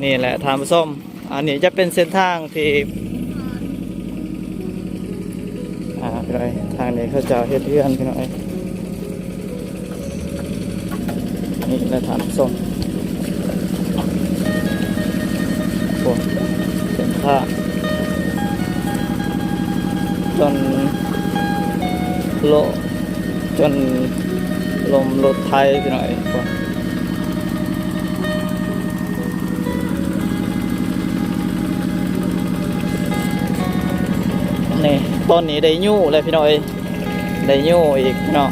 ນີ້ແຫຼະທ່ານຜູ້ຊົມ ອັນນີ້ຈະເປັນເສັ້ນທາງທີ່ ອ່າ ພີ່ນ້ອງເອີຍ ທາງນີ້ເຂົາເຈົ້າເຮັດເຮືອນ ພີ່ນ້ອງເອີຍ. ນີ້ແຫຼະທ່ານຜູ້ຊົມ ໂອ້ ເປັນທາງ ຈົນໂລະ ຈົນລົມລົດໄຖ ພີ່ນ້ອງເອີຍ. ນີ້ ຕອນນີ້ໄດ້ຍູ້ແລ້ວ ພີ່ນ້ອງເອີຍ ໄດ້ຍູ້ອີກ ພີ່ນ້ອງ.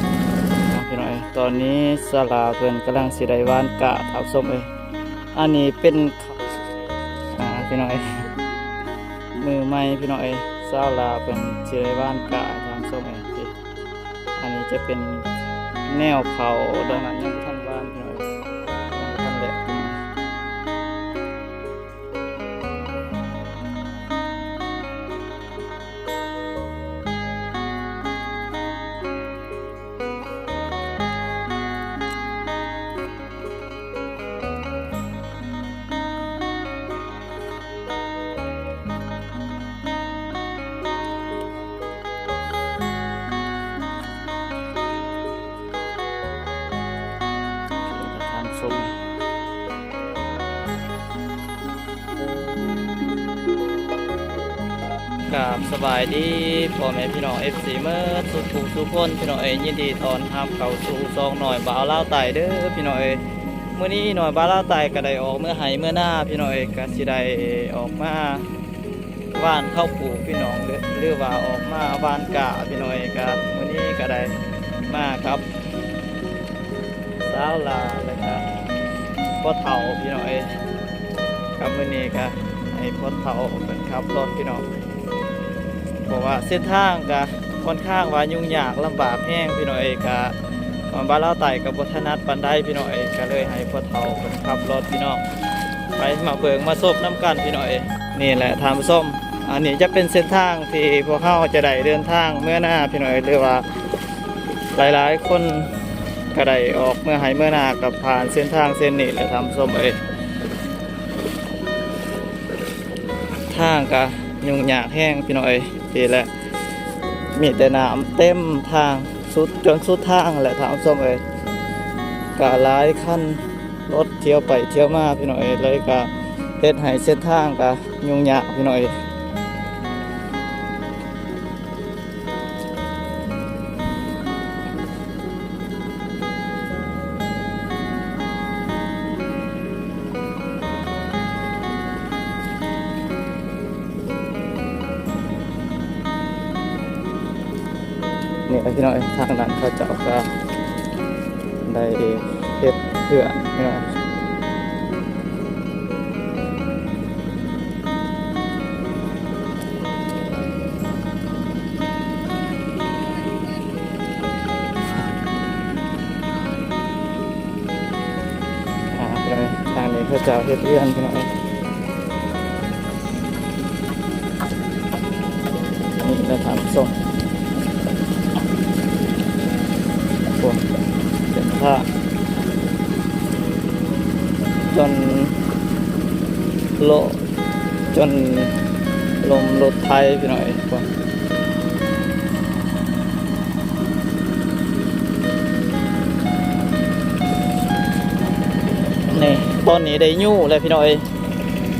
ພີ່ນ້ອງເອີຍ ຕອນນີ້ຊາວລາວເພິ່ນກຳລັງຊິໄດ້ຫວ່ານກ້າ ທ່ານຜູ້ຊົມເອີຍ. ອັນນີ້ເປັນ ອ່າ ພີ່ນ້ອງເອີຍ ມືໃໝ່ ພີ່ນ້ອງເອີຍ ຊາວລາວເພິ່ນຊິໄດ້ຫວ່ານກ້າ ທ່ານຜູ້ຊົມເອີຍ. ອັນນີ້ຈະເປັນແນວເຂົ້າດອກນັ້ນ ຍັງບໍ່ທັນຫວ່ານ ພີ່ນ້ອງເອີຍ ຍັງບໍ່ທັນແຫຼະ. ທ່ານຜູ້ຊົມ ກາບສະບາຍດີພໍ່ແມ່ພີ່ນ້ອງ ເອັຟຊີ ເໝິດສູ່ຜູ້ສູ່ຄົນ ພີ່ນ້ອງເອີຍ. ຍິນດີຕ້ອນຮັບເຂົ້າສູ່ຊ່ອງນ້ອຍບ່າວລາວໃຕ້ເດີ ພີ່ນ້ອງເອີຍ. ມື້ນີ້ນ້ອຍບ່າວລາວໃຕ້ກະໄດ້ອອກເມືອໄຮ່ເມືອນາ ພີ່ນ້ອງເອີຍ ກະຊິໄດ້ອອກມາຫວ່ານເຂົ້າປູກ ພີ່ນ້ອງ ຫຼື ຫຼືວ່າອອກມາຫວ່ານກ້າ ພີ່ນ້ອງເອີຍ. ກະມື້ນີ້ກະໄດ້ມາກັບ ສາວຫຼ້າ ແລ້ວກະພໍ່ເຖົ້າ ພີ່ນ້ອງເອີຍ. ກະມື້ນີ້ກະໃຫ້ພໍ່ເຖົ້າເພິ່ນຂັບລົດ ພີ່ນ້ອງ ເພາະວ່າເສັ້ນທາງກະຄ່ອນຂ້າງວ່າຫຍຸ້ງຍາກລຳບາກແຮງ ພີ່ນ້ອງເອີຍ. ກະບ້ານລາວໃຕ້ກະບໍ່ຖະໜັດປານໃດ ພີ່ນ້ອງເອີຍ ກະເລີຍໃຫ້ພໍ່ເຖົ້າເພິ່ນຂັບລົດ ພີ່ນ້ອງ. ໄປ ມາເບິ່ງມາຊົມນຳກັນ ພີ່ນ້ອງເອີຍ. ນີ້ແຫຼະທ່ານຜູ້ຊົມ ອັນນີ້ຈະເປັນເສັ້ນທາງທີ່ພວກເຮົາຈະໄດ້ເດີນທາງເມືອນາ ພີ່ນ້ອງເອີຍ ຫຼືວ່າ ຫຼາຍໆຄົນກະໄດ້ອອກເມືອໄຮ່ເມືອນາ ກະຜ່ານເສັ້ນທາງເສັ້ນນີ້ແຫຼະທ່ານຜູ້ຊົມເອີຍ. ທາງກະຫຍຸ້ງຍາກແຮງ ພີ່ນ້ອງເອີຍ ນີ້ແຫຼະ ມີແຕ່ນ້ຳເຕັມທາງສຸດ ຈົນສຸດທາງແຫຼະທ່ານຜູ້ຊົມເອີຍ. ກະຫຼາຍຄັນລົດທຽວໄປທຽວມາ ພີ່ນ້ອງເອີຍ ເລີຍກະເຮັດໃຫ້ເສັ້ນທາງກະຫຍຸ້ງຍາກ ພີ່ນ້ອງເອີຍ. ນີ້ແຫຼະພີ່ນ້ອງເອີຍ ທາງນັ້ນເຂົາເຈົ້າກະໄດ້ເຮັດເຮືອນ ພີ່ນ້ອງ. ອ່າ ພີ່ນ້ອງເອີຍ ທາງນີ້ເຂົາເຈົ້າເຮັດເຮືອນ ພີ່ນ້ອງເອີຍ. ນີ້ແຫຼະທ່ານຜູ້ຊົມ ໂອ້ ເປັນທາງ ຈົນໂລະ ຈົນລົມລົດໄຖ ພີ່ນ້ອງເອີຍ. ນີ້ ຕອນນີ້ໄດ້ຍູ້ແລ້ວ ພີ່ນ້ອງເອີຍ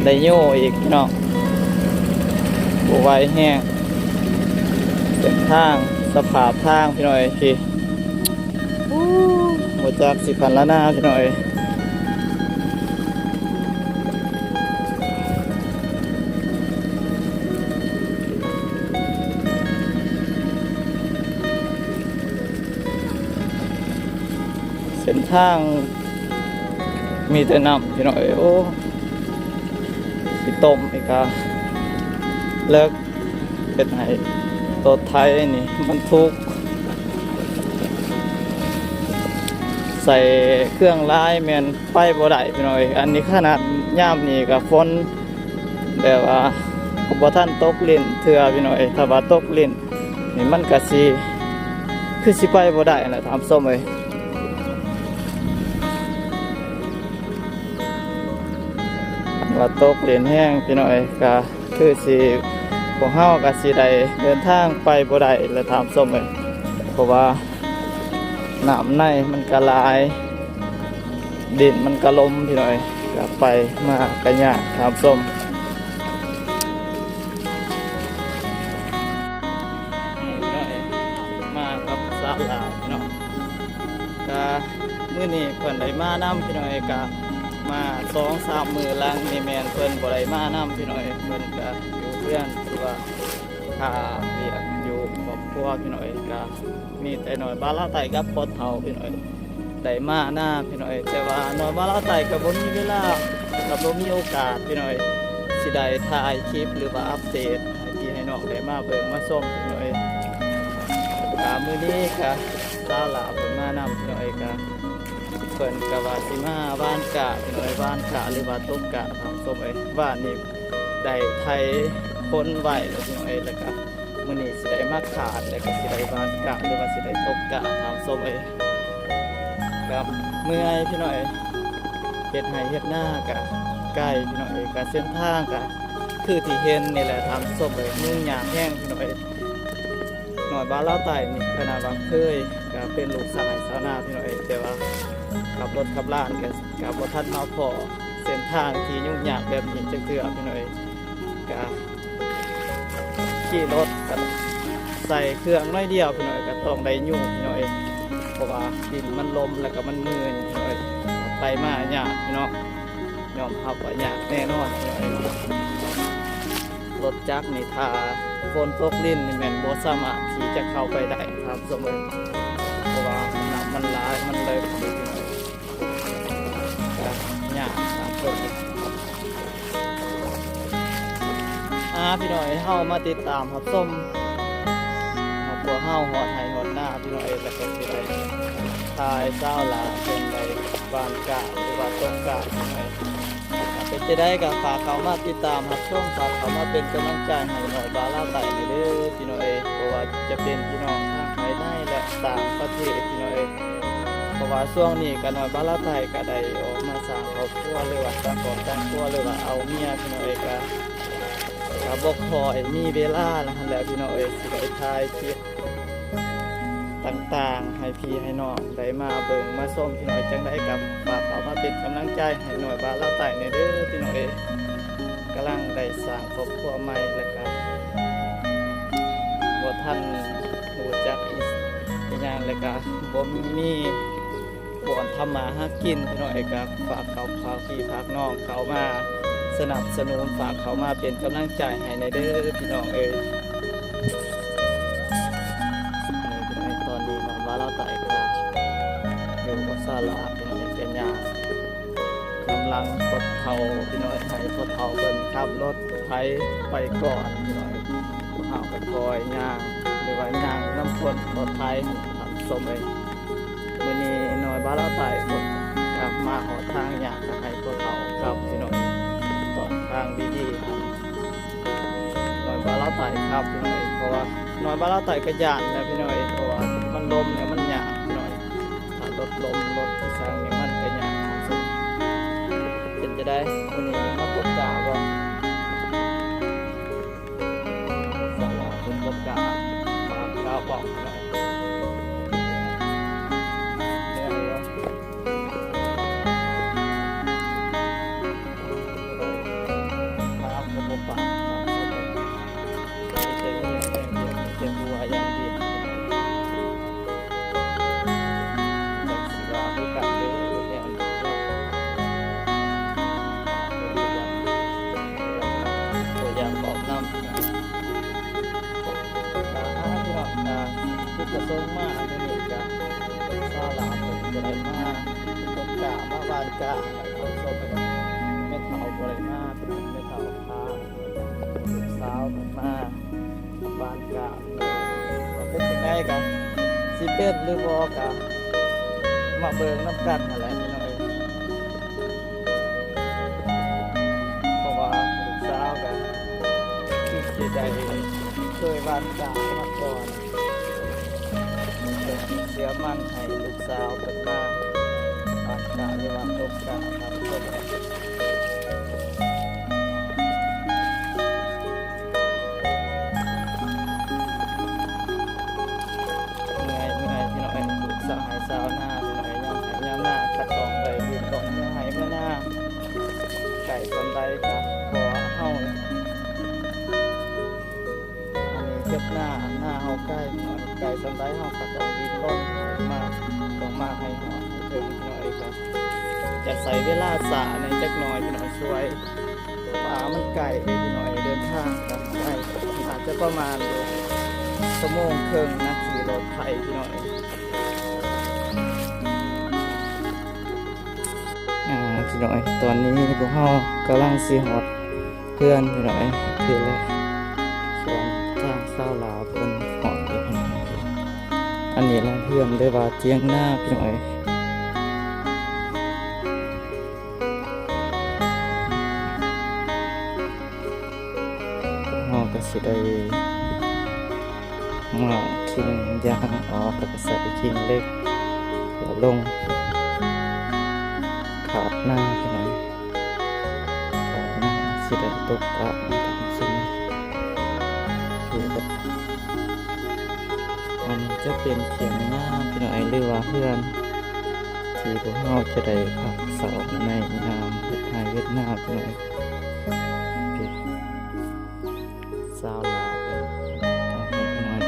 ໄດ້ຍູ້ອີກ ພີ່ນ້ອງ ບໍ່ໄຫວແຮງ. ເສັ້ນທາງ ສະພາບທາງ ພີ່ນ້ອງເອີຍ ໂອ້ ບໍ່ຈັກຊິພັນລະນາ ພີ່ນ້ອງເອີຍ. ເສັ້ນທາງມີແຕ່ນ້ຳ ພີ່ນ້ອງເອີຍ ໂອ້ ຂີ້ຕົມນີ້ກະເລິກ ເຮັດໃຫ້ລົດໄຖນີ້ບັນທຸກໃສ່ເຄື່ອງຫຼາຍແມ່ນໄປບໍ່ໄດ້ ພີ່ນ້ອງເອີຍ. ອັນນີ້ຂະໜາດຍາມນີ້ກະຝົນແບບວ່າບໍ່ທັນຕົກລິ້ນເທື່ອ ພີ່ນ້ອງເອີຍ ຖ້າວ່າຕົກລິ້ນນີ້ມັນກະຊິ ຄືຊິໄປບໍ່ໄດ້ຫັ້ນແຫຼະທ່ານຜູ້ຊົມເອີຍ. ໂອ້ ກໍຕົກຫຼຽນແຮງພີ່ນ້ອງເອີຍ ກໍຄືຊິ ພວກເຮົາກໍຊິໄດ້ເດີນທາງໄປບໍ່ໄດ້ແຫຼະທ່ານຜູ້ຊົມເອີຍ ເພາະວ່ານ້ຳໃນມັນກໍຫຼາຍ ດິນມັນກໍລົມພີ່ນ້ອງເອີຍ ກໍໄປມາກໍຍາກທ່ານຜູ້ຊົມ. ມາກັບສາວລາວເນາະ ກະມື້ນີ້ເພິ່ນໄດ້ມານຳພີ່ນ້ອງເອີຍ ກະມາສອງສາມມື້ຫຼັງນີ້ແມ່ນເພິ່ນບໍ່ໄດ້ມານຳພີ່ນ້ອງເອີຍ ເພິ່ນກະຢູ່ເຮືອນ ຫຼືວ່າຖ້າວຽກຢູ່ຄອບຄົວພີ່ນ້ອງເອີຍ ກະມີແຕ່ນ້ອຍບ່າວລາວໃຕ້ກັບພໍ່ເຖົ້າພີ່ນ້ອງເອີຍ ໄດ້ມານະພີ່ນ້ອງເອີຍ ແຕ່ວ່ານ້ອຍບ່າວລາວໃຕ້ກໍບໍ່ມີເວລາ ກໍບໍ່ມີໂອກາດພີ່ນ້ອງເອີຍ ຊິໄດ້ຖ່າຍຄລິບ ຫຼືວ່າອັບເດດໃຫ້ພີ່ໃຫ້ນ້ອງໄດ້ມາເບິ່ງມາຊົມພີ່ນ້ອງເອີຍ. ກະມື້ນີ້ກະສາວລາວເພິ່ນມານຳພີ່ນ້ອງເອີຍ ກະເພິ່ນກະວ່າຊິມາຫວ່ານກ້າພີ່ນ້ອງເອີຍ ຫວ່ານກ້າ ຫຼືວ່າຕົກກ້າທ່ານຜູ້ຊົມເອີຍ ຫວ່ານນີ້ໄດ້ໄຖຂົນໄວ້ແລ້ວພີ່ນ້ອງເອີຍ ແລ້ວກະ ມື້ນີ້ຊິໄດ້ມາຂາດ ແລ້ວກໍຊິໄດ້ຫວ່ານກ້າ ຫຼືວ່າຊິໄດ້ຕົກກ້າທ່ານຜູ້ຊົມເອີຍ ກໍເມື່ອຍພີ່ນ້ອງເອີຍ ເຮັດໄຮ່ເຮັດນາກໍໄກພີ່ນ້ອງເອີຍ ກໍເສັ້ນທາງກໍຄືທີ່ເຫັນນີ້ແຫຼະທ່ານຜູ້ຊົມເອີຍ ຫຍຸ້ງຍາກແຮງພີ່ນ້ອງເອີຍ. ນ້ອຍບ່າວລາວໃຕ້ນີ້ຂະໜາດວ່າເຄີຍກໍເປັນລູກຊາວໄຮ່ຊາວນາພີ່ນ້ອງເອີຍ ແຕ່ວ່າຂັບລົດຂັບລານກໍ ກໍບໍ່ທັນມາພໍ້ເສັ້ນທາງທີ່ຫຍຸ້ງຍາກແບບນີ້ຈັກເທື່ອພີ່ນ້ອງເອີຍ ກະ ຂີ່ລົດກະໃສ່ເຄື່ອງໜ້ອຍດຽວພີ່ນ້ອງເອີຍ ກະຕ້ອງໄດ້ຍູ້ພີ່ນ້ອງເອີຍ ເພາະວ່າດິນມັນລົມ ແລ້ວກະມັນມື່ນພີ່ນ້ອງເອີຍ ໄປມາຍາກພີ່ນ້ອງ ຍອມຮັບວ່າຍາກແນ່ນອນພີ່ນ້ອງເອີຍ. ລົດຈັກນີ້ຖ້າຝົນຕົກລິນນີ້ແມ່ນບໍ່ສາມາດທີ່ຈະເຂົ້າໄປໄດ້ທ່ານຜູ້ຊົມເອີຍ ເພາະວ່ານ້ຳມັນຫຼາຍ ມັນເລິກພີ່ນ້ອງເອີຍ ກະຍາກທ່ານຜູ້ຊົມເອີຍ. ອ່າ ພີ່ນ້ອງເອີຍ ເຮົາມາຕິດຕາມຮັບຊົມ ເຮົາ ພວກເຮົາຮອດໄຮ່ຮອດນາພີ່ນ້ອງເອີຍ ແລ້ວກໍຊິໄດ້ຖ່າຍສາວລາວເພິ່ນໄດ້ຫວ່ານກ້າ ຫຼືວ່າຕົກກ້າພີ່ນ້ອງເອີຍ ເປັນຈັ່ງໃດກໍຝາກເຂົ້າມາຕິດຕາມຮັບຊົມ ຝາກເຂົ້າມາເປັນກຳລັງໃຈໃຫ້ນ້ອຍບ່າວລາວໃຕ້ແດ່ເດີພີ່ນ້ອງເອີຍ ບໍ່ວ່າຈະເປັນພີ່ນ້ອງທາງພາຍໃນ ແລະ ຕ່າງປະເທດພີ່ນ້ອງເອີຍ ເພາະວ່າຊ່ວງນີ້ກໍນ້ອຍບ່າວລາວໃຕ້ກໍໄດ້ອອກມາສ້າງຄອບຄົວ ຫຼືວ່າສ້າງຄອບຄົວ ຫຼືວ່າເອົາເມຍພີ່ນ້ອງເອີຍ ກະ ກະບໍ່ຄ່ອຍມີເວລາແລ້ວຫັ້ນແຫຼະພີ່ນ້ອງເອີຍ ຊິໄດ້ຖ່າຍຄລິບຕ່າງໆໃຫ້ພີ່ໃຫ້ນ້ອງໄດ້ມາເບິ່ງມາຊົມພີ່ນ້ອງເອີຍ ຈັ່ງໃດກໍຝາກເຂົ້າມາເປັນກຳລັງໃຈໃຫ້ນ້ອຍບ່າວລາວໃຕ້ແດ່ເດີພີ່ນ້ອງເອີຍ ກຳລັງໄດ້ສ້າງຄອບຄົວໃໝ່ ແລ້ວກະບໍ່ທັນຮູ້ຈັກອີ່ຫຍັງ ແລ້ວກະບໍ່ມີ ບ່ອນທຳມາຫາກິນພີ່ນ້ອງເອີຍ ກໍຝາກເຂົ້າ ຝາກພີ່ຝາກນ້ອງເຂົ້າມາສະໜັບສະໜູນ ຝາກເຂົ້າມາເປັນກຳລັງໃຈໃຫ້ແດ່ເດີພີ່ນ້ອງເອີຍ. ນີ້ພີ່ນ້ອງເອີຍ ຕອນນີ້ນ້ອຍບ່າວລາວໃຕ້ກໍຢູ່ກັບສາວລາວພີ່ນ້ອງເອີຍ ກໍຍ່າງນຳຫຼັງພໍ່ເຖົ້າພີ່ນ້ອງເອີຍ ໃຫ້ພໍ່ເຖົ້າເພິ່ນຂັບລົດໄຖໄປກ່ອນພີ່ນ້ອງເອີຍ ພວກເຮົາກໍຄ່ອຍຍ່າງ ຫຼືວ່າຍ່າງນຳຄົນລົດໄຖ ທ່ານຜູ້ຊົມເອີຍ. ມື້ນີ້ນ້ອຍບ່າວລາວໃຕ້ກໍມາຮອດທາງຍາກ ກໍໃຫ້ພວກເຂົາຂັບພີ່ນ້ອງ ຕອນທາງດີໆ ນ້ອຍບ່າວລາວໃຕ້ຂັບພີ່ນ້ອງ ເພາະວ່ານ້ອຍບ່າວລາວໃຕ້ກໍຢ້ານແຫຼະພີ່ນ້ອງ ເພາະວ່າມັນລົມແລ້ວມັນຍາກພີ່ນ້ອງ ຖ້າລົດລົ້ມລົດອີ່ຫຍັງນີ້ມັນກໍຍາກ ເປັນຈັ່ງໃດມື້ນີ້ມາພົບກະບໍ່? ສາວລາວເພິ່ນບໍ່ກ້າ ປາກລາວເວົ້າແລ້ວ ແມ່ນບໍ່? ລາວກໍບໍ່ປາກ ມີແຕ່ເຫື່ອຢ່າງດຽວ ມີແຕ່ຫົວຢ່າງດຽວ. ຈັກຊິວ່າຄືກັນເດີແນວນີ້ເນາະ ບໍ່ຢາກອອກນຳ. ອ່າ ພີ່ນ້ອງ ອ່າ ຈຸດປະສົງມາມື້ນີ້ກະ ສາວລາວເພິ່ນຈະໄດ້ມາຕົກກ້າ ມາຫວ່ານກ້າ ແລ້ວກໍສົບແມ່ເຖົ້າບໍ່ໄດ້ມາ ແມ່ເຖົ້າພາລູກສາວເພິ່ນມາຫວ່ານກ້າ ເປັນຈັ່ງໃດກະຊິເປັນຫຼືບໍ່ກະມາເບິ່ງນຳກັນຫັ້ນແຫຼະພີ່ນ້ອງເອີຍ ເພາະວ່າລູກສາວກະຄືຊິໄດ້ເຄີຍຫວ່ານກ້າມາກ່ອນ ເພິ່ນເຊື່ອໝັ້ນໃຫ້ລູກສາວເພິ່ນມາຫວ່ານກ້າ ຫຼືວ່າຕົກກ້າ ທ່ານຜູ້ຊົມ. ກສ່ຳໃດກໍຂໍເຮົາ ອັນນີ້ເຮັດນາ ນາເຮົາໄກ ໄກສ່ຳໃດເຮົາກໍຕ້ອງດີ້ນລົນມາ ຕ້ອງມາໃຫ້ຮອດໃຫ້ເຖິງ ພີ່ນ້ອງເອີຍ. ກໍຈະໃຊ້ເວລາຊ້າແດ່ຈັກໜ້ອຍ ພີ່ນ້ອງ ຊ່ວຍ ປ່າມັນໄກເດ້ ພີ່ນ້ອງເອີຍ ເດີນທາງກໍໄກ ອາດຈະປະມານຢູ່ຊົ່ວໂມງເຄິ່ງນະ ຂີ່ລົດໄຖ ພີ່ນ້ອງເອີຍ. ອ່າ ພີ່ນ້ອງເອີຍ ຕອນນີ້ພວກເຮົາກຳລັງຊິຮອດເຮືອນ ພີ່ນ້ອງເອີຍ ທີ່ລະສວນທາງຊາວລາວເພິ່ນຮອດຢູ່ ພີ່ນ້ອງເອີຍ. ອັນນີ້ລະເຮືອນ ຫຼືວ່າທຽງນາ ພີ່ນ້ອງເອີຍ. ເຮົາກໍຊິໄດ້ມ້າງຄີງຢາງອອກ ແລ້ວກໍໃສ່ຄີງເຫຼັກ ແລ້ວລົງຄາດນາ ພີ່ນ້ອງ ຄາດນາ ຊິໄດ້ຕົກປະນຳກັນຊຸມ ຄືແບບ ອັນນີ້ຈະເປັນຖຽງນາ ພີ່ນ້ອງເອີຍ ຫຼືວ່າເຮືອນ ທີ່ພວກເຮົາຈະໄດ້ພັກເຊົາໃນຍາມເຮັດໄຮ່ເຮັດນາ ພີ່ນ້ອງເອີຍ. ຊາວລາວເພິ່ນ ພີ່ນ້ອງເອີຍ.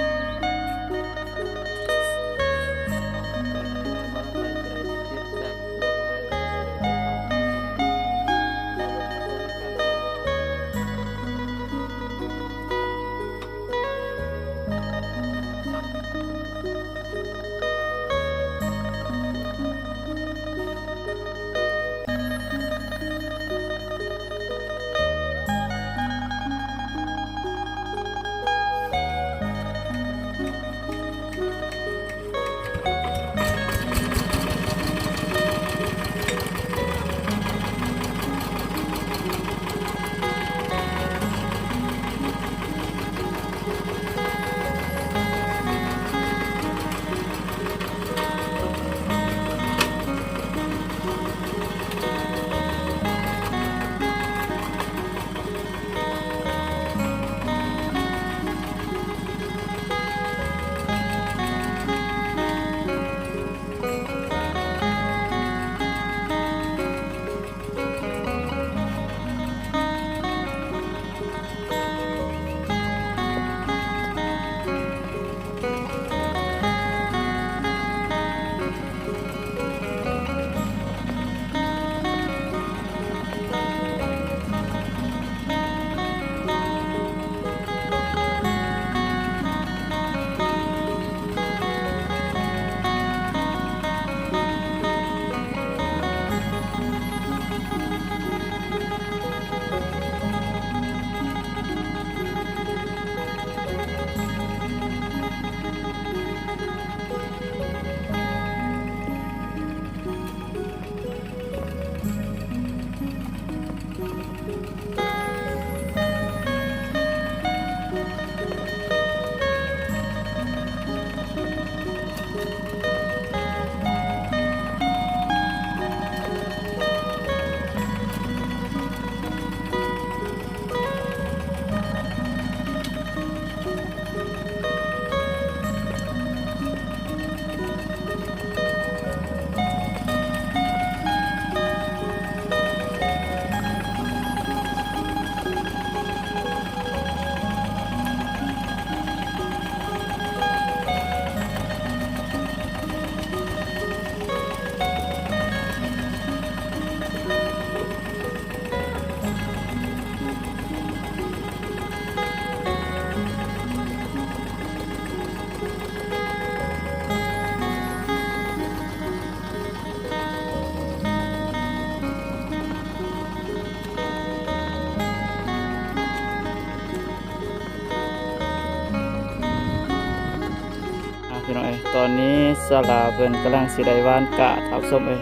ອ່າ ພີ່ນ້ອງເອີຍ ຕອນນີ້ສາລາເພິ່ນກຳລັງຊິໄດ້ຫວ່ານກ້າ ທ່ານຜູ້ຊົມເອີຍ.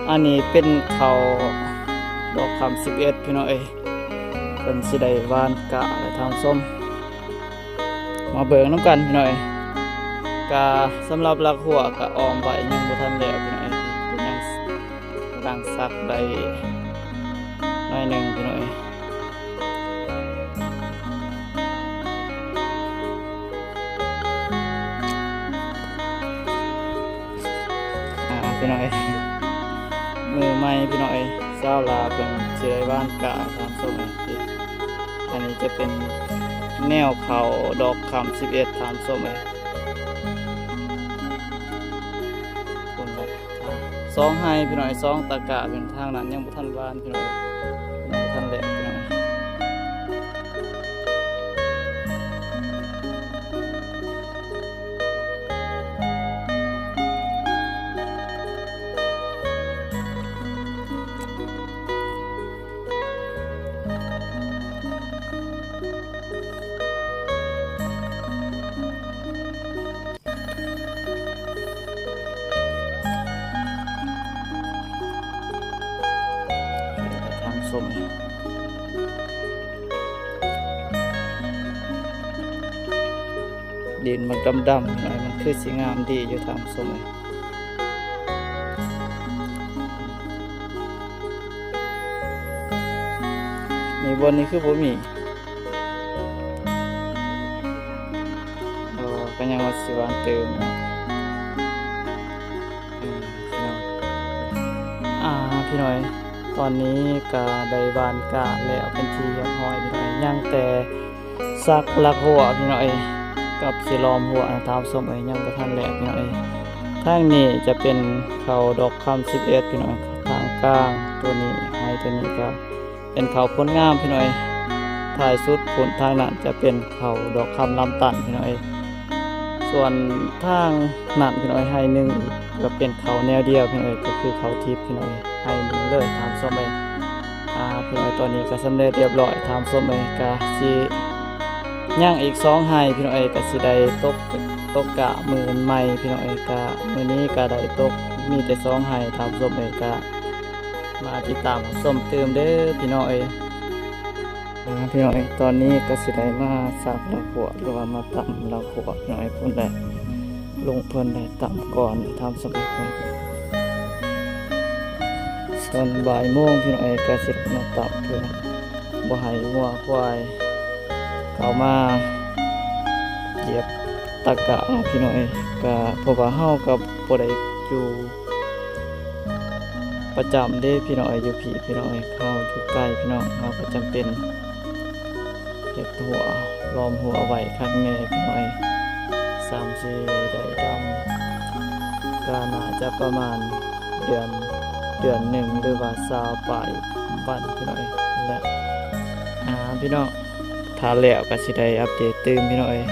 ອັນນີ້ເປັນເຂົ້າດອກຄຳສິບເອັດ ພີ່ນ້ອງເອີຍ ເພິ່ນຊິໄດ້ຫວ່ານກ້າແລ້ວ ທ່ານຜູ້ຊົມ. ມາເບິ່ງນຳກັນ ພີ່ນ້ອງເອີຍ. ກະສຳລັບຫຼັກຮົ້ວກະອ້ອມໄວ້ ຍັງບໍ່ທັນແລ້ວ ພີ່ນ້ອງເອີຍ ເພິ່ນຍັງ ກຳລັງສັກໄດ້ໜ້ອຍໜຶ່ງ ພີ່ນ້ອງເອີຍ. ອ່າ ພີ່ນ້ອງເອີຍ ມືໃໝ່ ພີ່ນ້ອງເອີຍ ໃສ ສາວລາວເພິ່ນຊິໄດ້ຫວ່ານກ້າ ທ່ານຜູ້ຊົມເອີຍ. ອັນນີ້ຈະເປັນແນວເຂົ້າດອກຄຳສິບເອັດ ທ່ານຜູ້ຊົມເອີຍ. ພຸ້ນແຫຼະ ສອງໄຮ່ພີ່ນ້ອງເອີຍ ສອງຕະກະເພິ່ນ. ທາງນັ້ນຍັງບໍ່ທັນຫວ່ານພີ່ນ້ອງເອີຍ ຍັງບໍ່ທັນແລ້ວພີ່ນ້ອງເອີຍ. ທ່ານຜູ້ຊົມ ດິນມັນດຳໆ ມັນຄືຊິງາມດີຢູ່ ທ່ານຜູ້ຊົມເອີຍ. ນີ້ບ່ອນນີ້ຄືບໍ່ມີ ເອີ ກໍຍັງວ່າຊິຫວ່ານຕື່ມເນາະ. ອືມ ພີ່ນ້ອງ ອ່າ ພີ່ນ້ອງເອີຍ ຕອນນີ້ກໍໄດ້ຫວ່ານກ້າແລ້ວເປັນທີ່ຮຽບຮ້ອຍພີ່ນ້ອງເອີຍ. ຍັງແຕ່ສັກຫຼັກຮົ້ວພີ່ນ້ອງເອີຍ ກັບຊິລ້ອມຮົ້ວນະ ທ່ານຜູ້ຊົມເອີຍ ຍັງບໍ່ທັນແລ້ວພີ່ນ້ອງເອີຍ. ທາງນີ້ຈະເປັນເຂົ້າດອກຄຳສິບເອັດພີ່ນ້ອງເອີຍ ທາງກາງ ໂຕນີ້ ໄຮ່ໂຕນີ້ກໍເປັນເຂົ້າຜົນງາມພີ່ນ້ອງເອີຍ. ທ້າຍສຸດພຸ້ນທາງນັ້ນຈະເປັນເຂົ້າດອກຄຳລຳຕັນພີ່ນ້ອງເອີຍ. ສ່ວນທາງນັ້ນພີ່ນ້ອງເອີຍ ໄຮ່ໜຶ່ງອີກ ກໍເປັນເຂົ້າແນວດຽວພີ່ນ້ອງເອີຍ ກໍຄືເຂົ້າທິບພີ່ນ້ອງເອີຍ ໄຮ່ໜຶ່ງເລີຍ ທ່ານຜູ້ຊົມເອີຍ. ອ່າ ພີ່ນ້ອງເອີຍ ຕອນນີ້ກໍສຳເລັດຮຽບຮ້ອຍ ທ່ານຜູ້ຊົມເອີຍ. ກໍຊິຍັງອີກສອງໄຮ່ພີ່ນ້ອງເອີຍ ກໍຊິໄດ້ຕົກ ຕົກກ້າມື້ໃໝ່ພີ່ນ້ອງເອີຍ. ກໍມື້ນີ້ກໍໄດ້ຕົກມີແຕ່ສອງໄຮ່ ທ່ານຜູ້ຊົມເອີຍ. ກໍມາຕິດຕາມຮັບຊົມຕື່ມເດີພີ່ນ້ອງເອີຍ. ອ່າ ພີ່ນ້ອງເອີຍ ຕອນນີ້ກໍຊິໄດ້ມາສັກຫຼັກຮົ້ວ ຫຼືວ່າມາຕຳຫຼັກຮົ້ວພີ່ນ້ອງເອີຍ. ພຸ້ນແຫຼະ ລຸງເພິ່ນໄດ້ຕຳກ່ອນ ທ່ານຜູ້ຊົມເອີຍ. ຕອນບ່າຍໂມງພີ່ນ້ອງເອີຍ ກໍຊິໄດ້ມາຕຳເພື່ອບໍ່ໃຫ້ງົວຄວາຍເຂົ້າມາຢຽບຕະກະພີ່ນ້ອງເອີຍ. ກໍເພາະວ່າເຮົາກໍບໍ່ໄດ້ຢູ່ ປະຈຳເດ້ພີ່ນ້ອງເອີຍ ຢູ່ພີ້ພີ່ນ້ອງເອີຍ ເຮົາຢູ່ໄກພີ່ນ້ອງ ເຮົາກໍຈຳເປັນເຮັດຮົ້ວ ລ້ອມຮົ້ວໄວ້ຄັກແນ່ພີ່ນ້ອງເອີຍ ສ່ຳຊິໄດ້ດຳ ກໍໜ້າຈະປະມານເດືອນ ເດືອນໜຶ່ງ ຫຼືວ່າຊາວປາຍວັນພີ່ນ້ອງເອີຍ. ແລະ ອ່າ ພີ່ນ້ອງ ຖ້າແລ້ວກໍຊິໄດ້ອັບເດດຕື່ມພີ່ນ້ອງເອີຍ.